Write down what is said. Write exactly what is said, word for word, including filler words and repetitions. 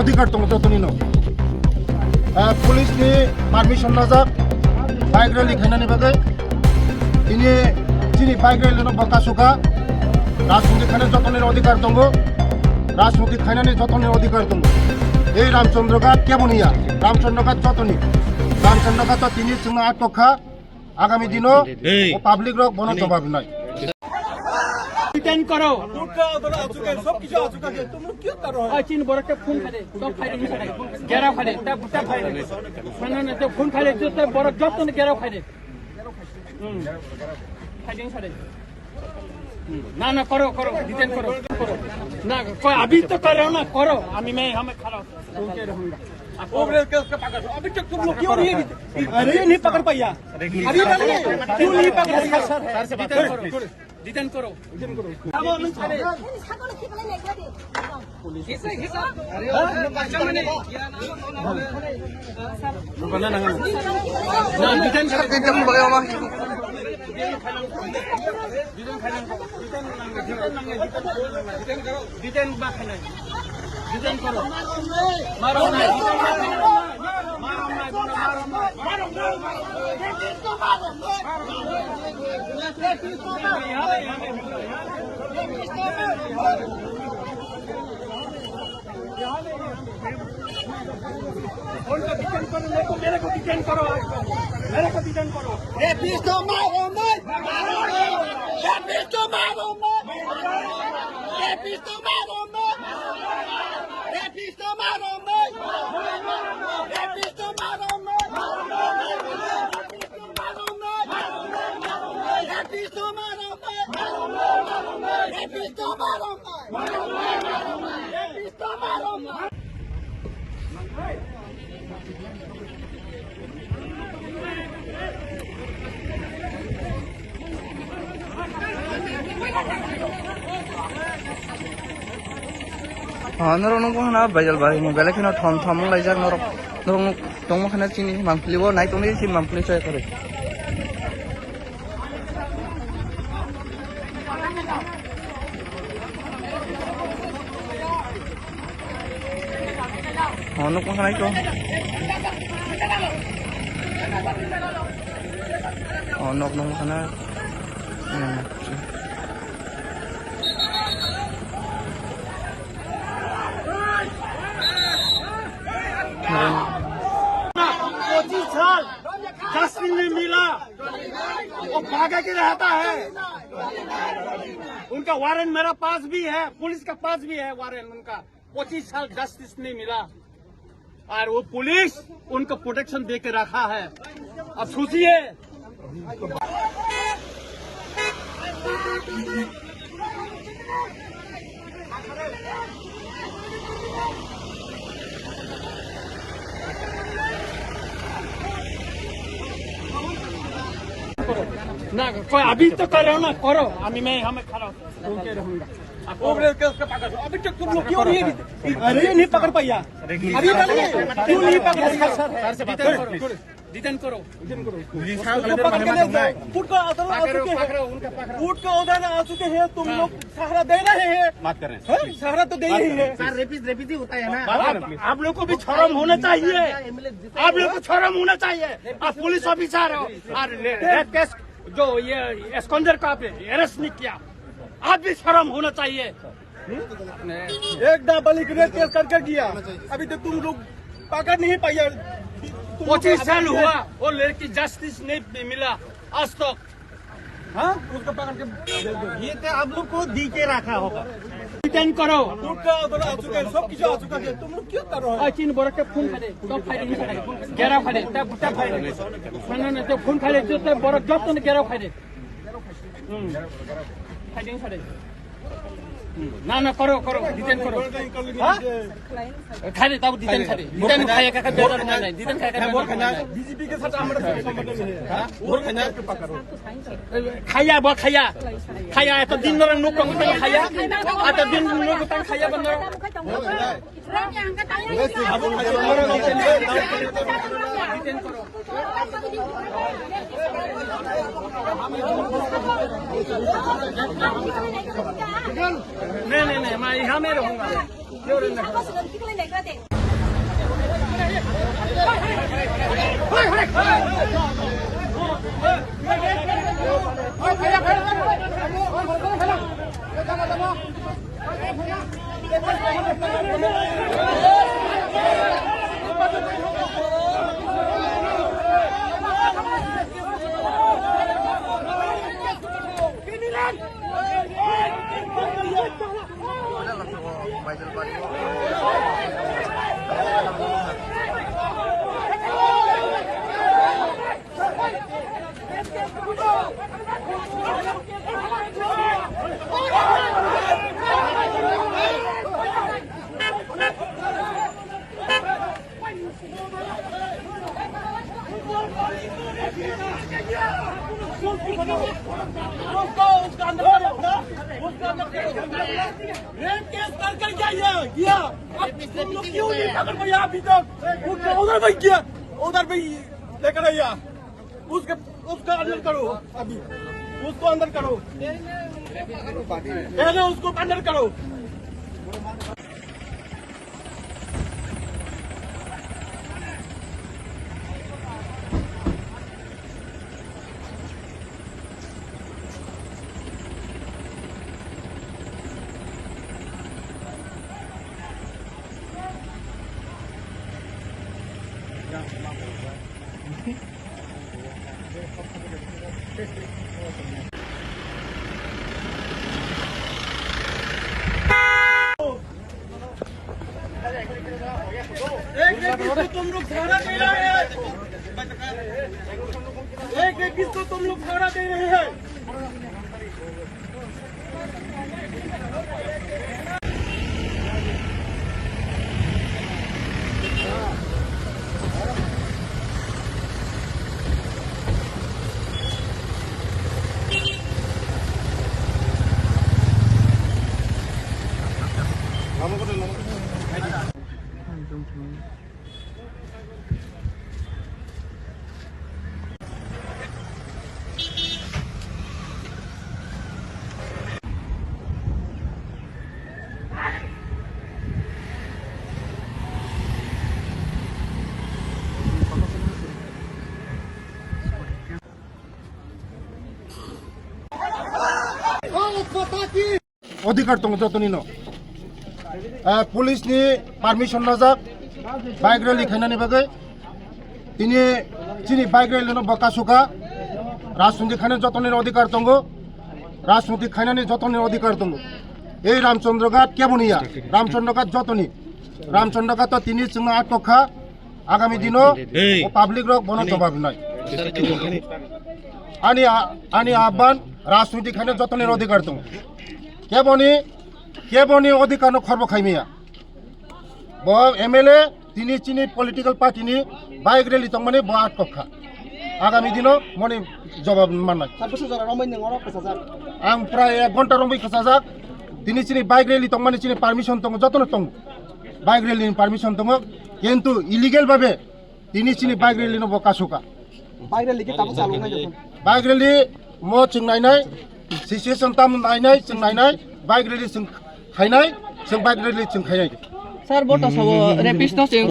Adhikar tongo jotoni no. Ah, police ni permission najak bike rally khainani bagwi. Ini chini bike rally no bwkha sukha. Rajniti khaina jotoni adhikar tongo. Rajniti khainani jotoni adhikar tongo. Ei Ramchandra Ghat keboni ya. Ramchandra Ghat jotoni. Ramchandra Ghat to tini chwngno atok kha. Agami dino o public rok bono jobab nai. Detain koro. Gutka, gutka, asuk hai, sab kichu asuk hai, tum log kya kar rahe ho? Oi, chin borok te phone khai de, sob khai de, inside khai de. Gherao khai de, tab, tab khai de. Na, na, na, te phone khai de, te borok joto ne gherao khai de. Hmm. Khai de, inside khai de. Hmm. Na, na, koro, koro, detain koro, koro. Na, koi abhi to kar rahe ho na, koro. Ami main, hame khara. Abhi tak tum log kyun nahi, nahi pakad paya? Abhi tak nahi, kyun nahi pakad paya? Detain koro. Detain koro. Detain ba khainai. Detain koro. Marom nai. Marom nai, bono marom nai. उनको डिटेन करो, मेरे को, मेरे को डिटेन करो आज, मेरे को डिटेन करो। Rapisto maro nai. Rapisto maro nai. Rapisto maro nai. Rapisto maro nai. Rapisto maro nai. Rapisto maro nai. Rapisto maro nai. Rapisto maro nai. Ah, norok nukgo hwnna Baidal bahai ni belai kheno thom thom wng laijak norok. Norok nuk tongma kheno chini mangpili o nai tongdi chini mangpili choi kwrwi. Oh, nuk mangkha nai to. Oh, nok nuk mangkha na. Hmm. पच्चीस साल जस्टिस नहीं मिला, वो भागा के रहता है। उनका वारंट मेरा पास भी है, पुलिस का पास भी है वारंट उनका। पच्चीस साल जस्टिस नहीं मिला और वो पुलिस उनको प्रोटेक्शन दे के रखा है। अब सोचिए। ना, कोई अभी तो कर रहे हो ना, करो। अभी मैं यहाँ में खड़ा हूँ। अभी तक तुम लोग क्यों नहीं, अरे नहीं पकड़ पाया? अभी तक क्यों नहीं पकड़ पाया? डिटेन करो। डिटेन करो। पुलिस को पकड़ के ले जाओ। पुलिस को उधर आ चुके हैं। पुलिस को उधर आ चुके हैं, तुम लोग सहारा दे रहे हैं। बात कर रहे हैं। हैं? सहारा तो दे ही है। सर, रेपिस्ट, रेपिस्ट ही होता है ना। आप, आप लोग को भी शर्म होना चाहिए। आप लोग को शर्म होना चाहिए। आप पुलिस ऑफिसर हो और रे-, रेप केस जो ये एस्कॉन्डर को आप अरेस्ट नहीं किया, आप भी शर्म होना चाहिए। एक नाबालिग रेप केस करके गया, अभी तक तुम लोग पकड़ नहीं पाया। तुम लोग पच्चीस साल अभी हुआ, वो लड़की जस्टिस नहीं मिला आज तक। हाँ, उसको पकड़ के ये तो आप लोग को दी के रखा होगा। डिटेन करो। पुलिस को उधर आ चुके हैं, सब कुछ आ चुका है, तुम लोग क्यों कर रहे हो? ओइ, चीन बोरा के फोन करे, तो फायरिंग करे, गेरा फायरिंग, तब, तब फायरिंग। ना, ना, ना, तो फोन करे, तो, तो बोरा जब तो गेरा firing. Hmm. Fighting sare. Hmm. Na, na, koro, koro, detain koro. Ha? Khai de, tabo detain khai de. Detain khai ka, ka, bor khai na, detain khai ka, bor khai na. BJP के साथ हमारा कोई संबंध नहीं है। हाँ? बोर खाना। Khaya, bo khaya. Khaya, eto din norok nuk tong tong khaya. Eto din nuk tong khaya, bo norok. नहीं, नहीं, नहीं, मैं यहाँ में रहूँगा। क्यों रहना? उसको, उसका अंदर करो। उसका अंदर करो। रेप केस कर कर क्या ये किया? अब तुम लोग क्यों नहीं पकड़ पाए अभी तक? वो उधर भाई किया, उधर भाई लेकर आइए। उसके, उसका अंदर करो अभी, उसको अंदर करो, पहले उसको अंदर करो। एक रेपिस्ट को तुम लोग सहारा दे रहे हैं। एक रेपिस्ट को तुम लोग सहारा दे रहे हैं। Odhikar tongo jotonino. Ah, police ni permission najak bike rally khainani bagwi. Tini chini bike rally no bwkha suka. Rajniti khainani jotonino odhikar tongo. Rajniti khainani jotonino odhikar tongo. Ei Ramchandra Ghat keboni ya? Ramchandra Ghat jotoni. Ramchandra Ghat to tini chwngno atkok kha. Agami dino o public rok bono jobab rinai. Ani a-, ani ahban, rajniti khaina jotoni odhikar tongo. Keboni, keboni odhikar no khorbo khaimaya. Bo M L A tini chini political party ni bike rally tongmani bo atkok kha. Agami dino moni jobab mannai. Sar bwswk jora romwi nwng oro kwchajak? Ang prai ek ghonta romwi kwchajak. Tini chini bike rally tongmani chini permission tongo, jotono tongo. Bike rally ni permission tongo, kintu illegal babe tini chini bike rally no bo kasuka. Bike rally ki tamo chalok nai joto? Bike rally mo chwng nainai, situation tam nainai, chwng nainai, bike rally chwng khainai, chwng bike rally chwng khainai. Sir, bo to sabo rapist no chwng.